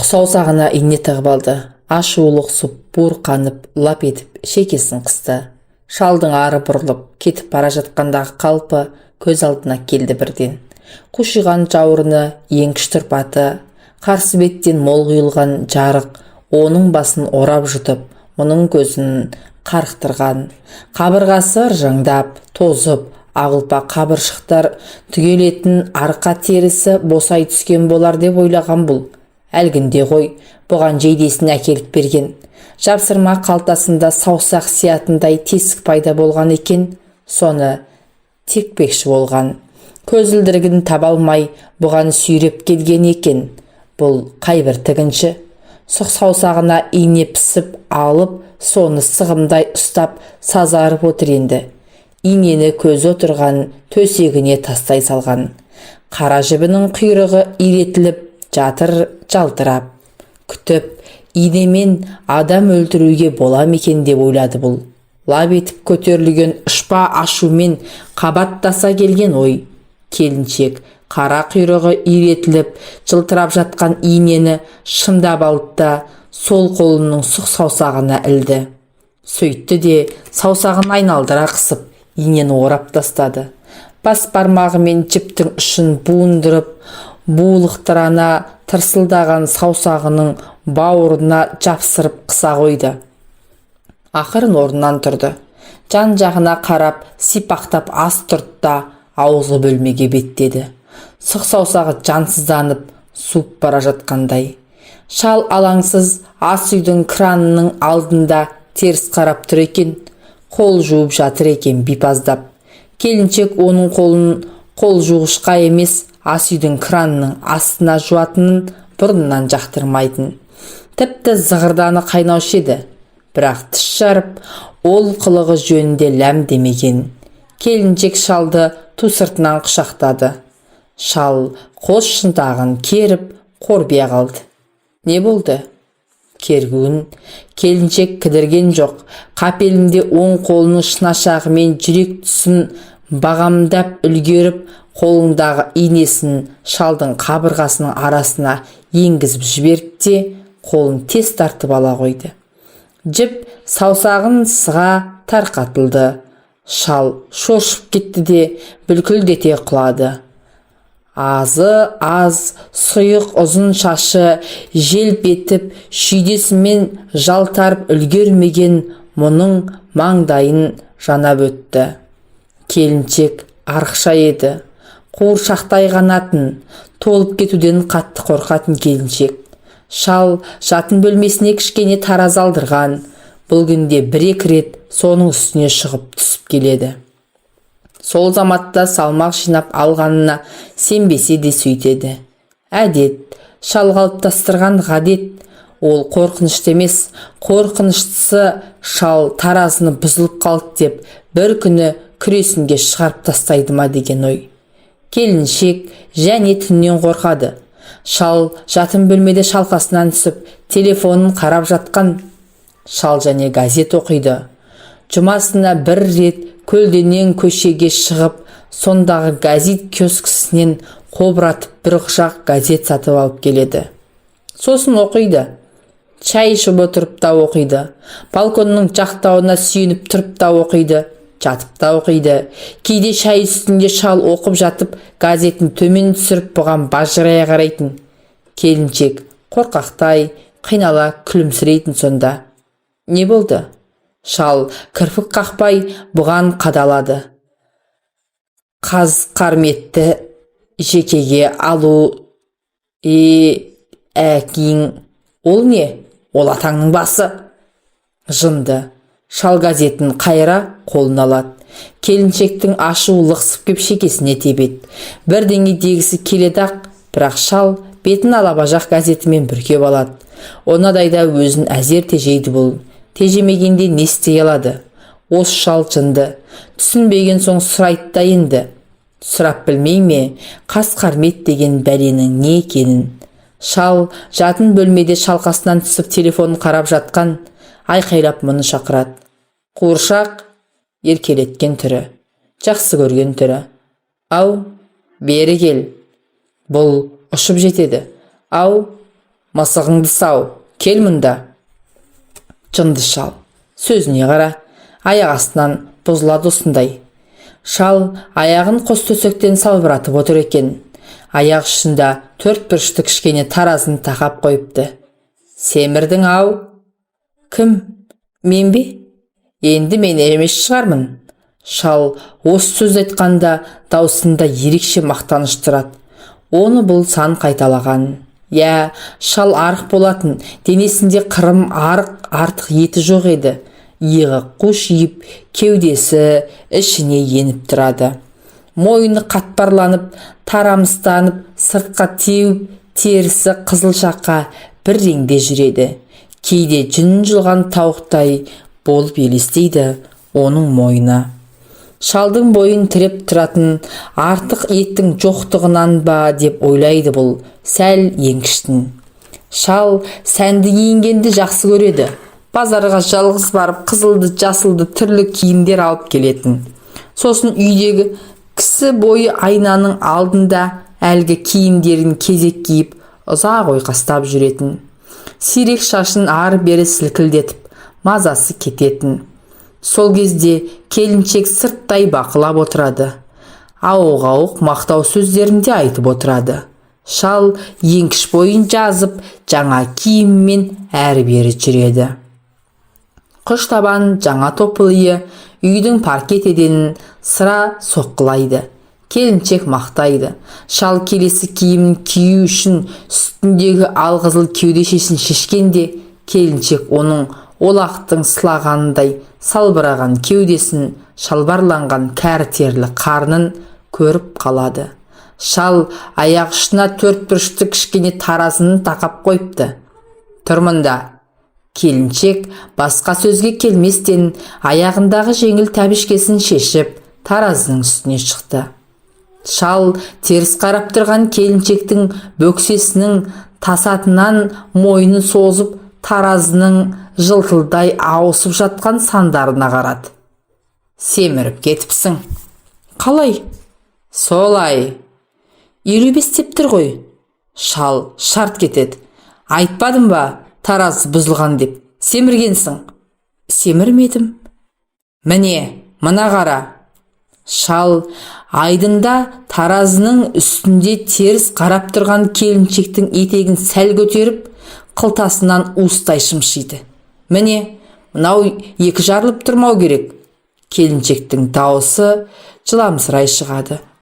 Саусағына ине тығып алды. Ашуы лоқсып, буырқанып, лап етіп шекесін қысты. Шалдың ары бұрылып кетіп бара жатқандағы қалпы көз алдына келді бірден. Қушиған жауырыны, еңкіш тұрпаты, қарсы беттен мол құйылған жарық оның басын орап жұтып, мұның көзін қарықтырған. Қабырғасы ыржаңдап, тозып, ақ ұлпа қабыршықтар түгелетін арқа терісі босай түскен болар деп ойлаған бұл. Әлгінде ғой бұған жейдесін әкеліп берген. Жапсырма қалтасында саусақ сиятындай тесік пайда болған екен, соны текпекші болған. Көзілдірігін таба алмай бұған сүйреп келген екен. Бұл қайбір тігінші? Сұқ саусағына ине пісіп алып, соны сығымдай ұстап сазарып отыр енді. Инені көзі отырған төсегіне тастай салған. Қара жібінің құйрығы иретіліп жатыр жалтырап. Күтіп, инемен адам өлтіруге бола ма екен деп ойлады бұл. Лап етіп көтерілген ұшпа ашумен қабаттаса келген ой. Келіншек қара құйрығы иретіліп жылтырап жатқан инені шымдап алды да сол қолының сұқ саусағына ілді. Сөйтті де саусағын айналдыра қысып, инені орап тастады. Бас бармағымен жіптің ұшын буындырып, булықтырана тырсылдаған саусағының бауырына жапсырып қыса қойды. Ақырын орнынан тұрды. Жан-жағына қарап, сипақтап аз тұрды да ауызғы бөлмеге беттеді. Сұқ саусағы жансызданып, суып бара жатқандай. Шал алаңсыз ас үйдің кранының алдында теріс қарап тұр екен. Қол жуып жатыр екен бипаздап. Келіншек оның қолын қол жуғышқа емес, ас үйдің кранының астына жуатынын бұрыннан жақтырмайтын. Тіпті зығырданы қайнаушы еді. Бірақ тіс жарып, ол қылығы жөнінде ләм демеген. Келіншек шалды ту сыртынан құшақтады. Шал қос шынтағын керіп, қорбия қалды. Не болды? Кергуін келіншек кідірген жоқ. Қапелімде оң қолының шынашағымен жүрек тұсын бағамдап үлгеріп, қолындағы инесін шалдың қабырғасының арасына енгізіп жіберіп те, қолын тез тартып ала қойды. Жіп саусағын сыға тарқатылды. Шал шошып кетті де бүлкілдете құлады. Азы аз сұйық ұзын шашы желп етіп, шүйдесімен жалтарып үлгермеген мұның маңдайын жанап өтті. Келіншек арықша еді. Қуыршақтай қанатын, толып кетуден қатты қорқатын келіншек. Шал жатын бөлмесіне кішкене таразы алдырған. Бұл күнде бір-екі рет соның үстіне шығып түсіп келеді. Сол заматта салмақ жинап алғанына сенбесе де сөйтеді. Әдет, шал қалыптастырған ғадет. Ол қорқынышты емес, қорқыныштысы шал таразыны бұзылып қалды деп бір күні күресінге шығарып тастайды ма деген ой. Келіншек және түннен қорқады. Шал жатын бөлмеде шалқасынан түсіп, телефонын қарап жатқан. Шал және газет оқиды. Жұмасына бір рет көлденең көшеге шығып, сондағы газет киоскісінен қобыратып бір құшақ газет сатып алып келеді. Сосын оқиды. Шай ішіп отырып та оқиды. Балконның жақтауына сүйеніп тұрып та оқиды. Жатып та оқиды. Кейде шай үстінде шал оқып жатып, газетін төмен түсіріп бұған бажырая қарайтын. Келіншек қорқақтай қинала күлімсірейтін сонда. Не болды? Шал кірпік қақпай бұған қадалады. Қаз қарметті жекеге алу әкең ол не? Ол атаңның басы. Жынды. Шал газетін қайыра қолына алады. Келіншектің ашуы лықсып кеп шекесіне тебеді. Бірдеңе дегісі келеді ақ, бірақ шал бетін алабажақ газетімен бүркеп алады. Онадайда өзін әзер тежейді бұл. Тежемегенде не істей алады? Осы шал жынды. Түсінбеген соң сұрайды да енді. Сұрап білмей ме, қас қармет деген бәленің не екенін? Шал жатын бөлмеде шалқасынан түсіп телефонын қарап жатқан, айқайлап мұны шақырады. Қуыршақ еркелеткен түрі, жақсы көрген түрі. Ау, бері кел. Бұл ұшып жетеді. Ау, Мысығыңды сау, кел мұнда. Жынды шал, сөзіне қара, аяқ астынан бұзылады осындай. Шал аяғын қос төсектен салбыратып отыр екен. Аяқ ұшында төрт бұрышты кішкене таразын тақап қойыпты. Семірдің ау. Кім? Мен бе? Енді мен емес шығармын. Шал осы сөзді айтқанда даусында ерекше мақтаныш тұрады. Оны бұл сан қайталаған. Иә, шал арық болатын, денесінде қырым арық артық еті жоқ еді. Иығы қушиып, кеудесі ішіне еніп тұрады. Мойны қатпарланып, тарамыстанып, сыртқа теуіп, терісі қызыл шақа бір реңде жүреді. Кейде жүнін жұлған тауықтай болып елестейді оның мойны. Шалдың бойын тіреп тұратын артық еттің жоқтығынан ба деп ойлайды бұл сәл еңкіштін. Шал сәнді киінгенді жақсы көреді. Базарға жалғыз барып, қызылды, жасылды түрлі киімдер алып келетін. Сосын үйдегі кісі бойы айнаның алдында әлгі киімдерін кезек киіп, ұзақ ойқастап жүретін. Сирек шашын ары-бері сілкілдетіп, мазасы кететін. Сол кезде келіншек сырттай бақылап отырады. Ауық-ауық мақтау сөздерін де айтып отырады. Шал еңкіш бойын жазып, жаңа киіммен әрі-бері жүреді. Құш табан жаңа топылиы үйдің паркет еденін сыра соққылайды. Келіншек мақтайды. Шал келесі киімін кию үшін үстіндегі алқызыл кеудешесін шешкенде, келіншек оның олақтың сылағанындай салбыраған кеудесін, шалбарланған кәрі терлі қарнын көріп қалады. Шал аяқ ұшына төрт бұрышты кішкене таразыны тақап қойыпты. Тұр мұнда. Келіншек басқа сөзге келместен аяғындағы жеңіл тәбішкесін шешіп, таразының үстіне шықты. Шал теріс қарап тұрған келіншектің бөксесінің тасатынан мойнын созып, таразының жылтылдай ауысып жатқан сандарына қарады. Семіріп кетіпсің. Қалай? Солай. 55 деп тұр ғой. Шал шарт кетеді. Айтпадым ба, таразы бұзылған деп. Семіргенсің. Семірмедім. Міне, мына қара. Шал айдында таразының үстінде теріс қарап тұрған келіншектің етегін сәл көтеріп, қылтасынан уыстай шымшиды. Міне, мынау екі жарылып тұрмау керек. Келіншектің дауысы жыламсырай шығады.